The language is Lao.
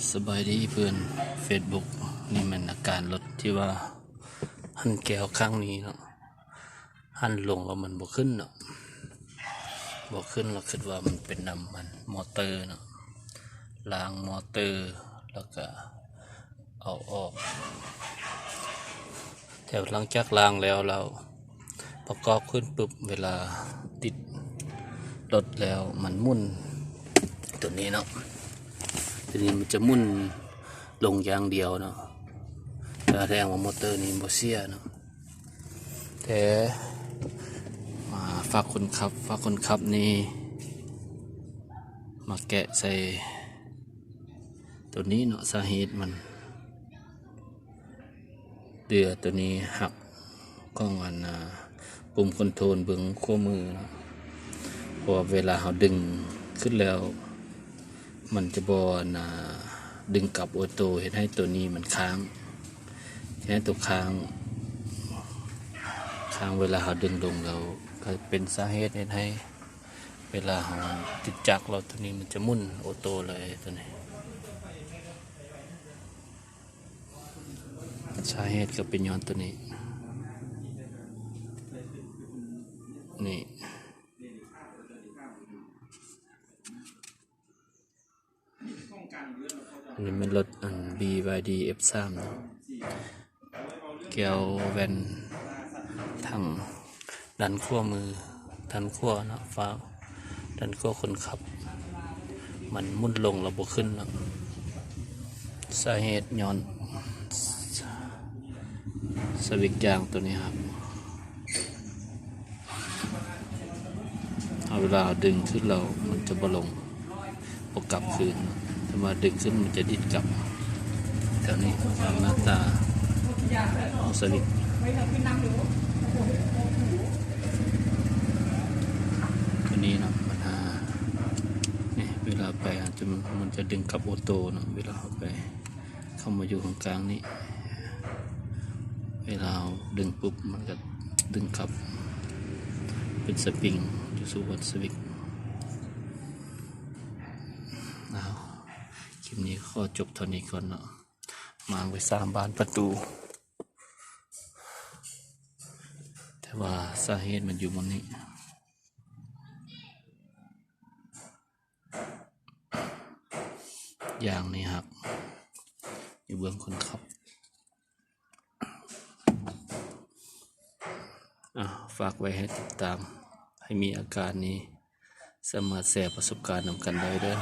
ສະບາຍດີເພື່ອນເຟສບຸກ. ນີ້ແມ່ນອາການລົດທີ່ວ່າຫັນແກວຄັ້ງນີ້ເນາະ, ຫັນລົງແລ້ວມັນບໍ່ຂຶ້ນເນາະ, ບໍ່ຂຶ້ນ ແລ້ວຄິດວ່າມັນເປັນນ້ຳມັນມໍເຕີເນາະ, ລ້າງມໍເຕີ ແລ້ວກະເອົາອອກ. ແຕ່ຫຼັງຈາກລ້າງແລ້ວ ແລ້ວປະກອບຂຶ້ນປຶບ ເວລາຕິດລົດແລ້ວມັນໝຸນ ຕົວນີ້ເນາະ, ຕົວນີ້ມັນຈະໝຸນລົງຢ່າງດຽວເນາະ, ສະແດງວ່າມໍເຕີນີ້ບໍ່ເສຍເນາະ. ແຕ່ ອ່າ ຝາຄົນຂັບ ຝາຄົນຂັບນີ້ມາແກະໃສ່ຕົວນີ້ເນາະ, ສາເຫດມັນ ເຫຼືອຕົວນີ້ຫັກຂອງອັນ ອ່າ ປຸ່ມຄອນໂທຣນເບື້ອງຂວາມືເນາະ, ເພາະວ່າເວລາເຮົາດຶງຂຶ້ນແລ້ວ ມັນຈະບໍ່ ອັນ ອ່າ ດຶງກັບໂອໂຕ, ເຮັດໃຫ້ຕົວນີ້ມັນຄ້າງ, ເຮັດໃຫ້ຕົວຄ້າງ ຄ້າງ ເວລາເຮົາດຶງລົງແລ້ວ ກໍເປັນສາເຫດເຮັດໃຫ້ເວລາເຮົາຕິດຈັກແລ້ວ ຕົວນີ້ມັນຈະໝຸນໂອໂຕເລີຍ ຕົວນີ້. ສາເຫດກໍເປັນຍ້ອນຕົວນີ້ ນີ້ ອັນນີ້ແມ່ນລົດອັນ ບີວາຍດີ ເອັຟສາມເນາະ, ແກວແວ່ນທາງດ້ານຂວາມື ດ້ານຂວາເນາະ, ຝາດ້ານຂວາຄົນຂັບ ມັນໝຸນລົງແລ້ວບໍ່ຂຶ້ນເນາະ, ສາເຫດຍ້ອນສະວິກຢາງຕົວນີ້ຫັ້ນ. ເຮົາ ເວລາເຮົາດຶງຂຶ້ນແລ້ວມັນຈະບໍ່ລົງ ບໍ່ກັບຄືນ, ແຕ່ວ່າດຶງຂຶ້ນມັນຈະດິດກັບ. ແຖວນີ້ ຕາມໜ້າຕາຂອງສະວິກຕົວນີ້ເນາະ, ບັນຫານີ້ ເວລາໄປອາດຈະ ມັນຈະດຶງກັບໂອໂຕເນາະ, ເວລາເຮົາໄປ ເຂົ້າມາຢູ່ຂ້າງກາງນີ້ ເວລາເຮົາດຶງປຸບ ມັນກໍດຶງກັບ ເປັນສະປຣິງຢູ່ສູ່ອັນສະວິກ. ເອົາ ຄລິບນີ້ຂໍຈົບເທົ່ານີ້ກ່ອນເນາະ, ມ້າງໄປສາມບານປະຕູ ແຕ່ວ່າສາເຫດມັນຢູ່ບ່ອນນີ້. ຢາງນີ້ຫັກຢູ່ເບື້ອງຄົນຂັບ. ອ່າ ຝາກໄວ້ໃຫ້ຕິດຕາມ ໃຜມີອາການນີ້ ສາມາດແຊປະສົບການນຳກັນໄດ້ເດີ້.